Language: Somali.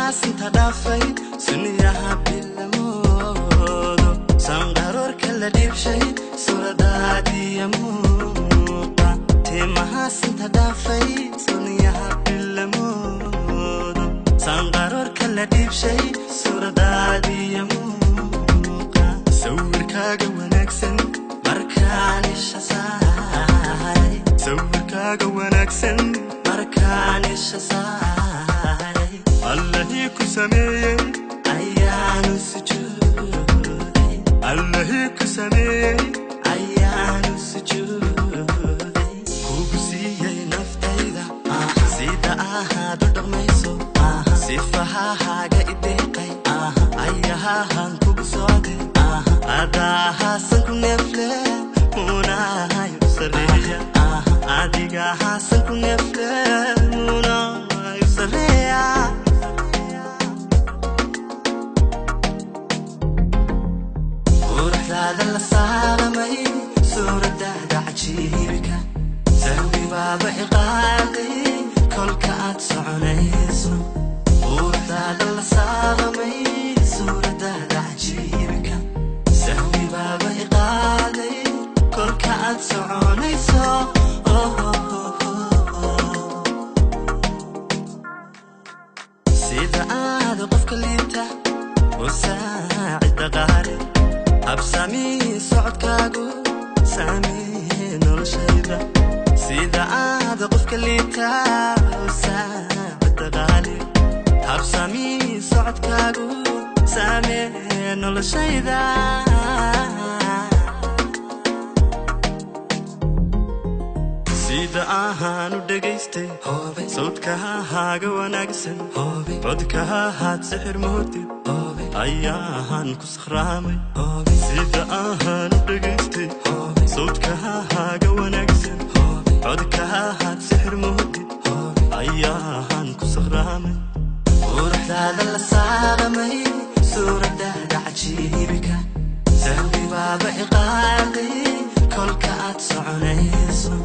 Timahaas inta dhaafay sunniyaha bilamoodo, sanqaroorka la dhiibshay suuradaadiya muuqa. Timahaas inta dhaafay sunniyaha bilamoodo, sanqaroorka la dhiibshay suuradaadiya muuqa. Sawirkaaga wanaagsan markaan isha saaray, sawirkaaga wanaagsan markaan isha saaray, Allahii ku sameeyey ayaanu sujuuday, Allahii ku sameeyey ayaanu sujuuday. Kugu siiyey naftayda sida ahaad u dhaqmayso, sifahahaaga ideeqay ayahahan kugu socday, adahaasan ku neefle munahayo sareeya, adigahaasan ku neefle munahayo sareeya. Quruxdaada la saalamay, suuradaada cajiibka, sahwi baaba iqaaday kolka aad soconayso. Quruxdaada la saalamay, suuradaada cajiibka, sahwi baaba iqaaday kolka aad soconayso. Sida aad qofka liita u saacida qaari, habsamii socodkaagu saamee noloshayda. Sida aad qofka liita u saacida qaali, habsamii socodkaagu saamee noloshayda. Sida ahaan u dhegaystay sawdkahaaga wanaagsan, codkahahaad sixir moodid ayaahan ku sakhraamay. Sida ahaan u dhegaystay sawdkahaaga wanaagsan, codkahahaad sixir moodid ayaahan ku sakhraamay. Quruxdaada la saalamay, suuradaada cajiibka, sahwi baaba iqaaday kolka aad soconayso.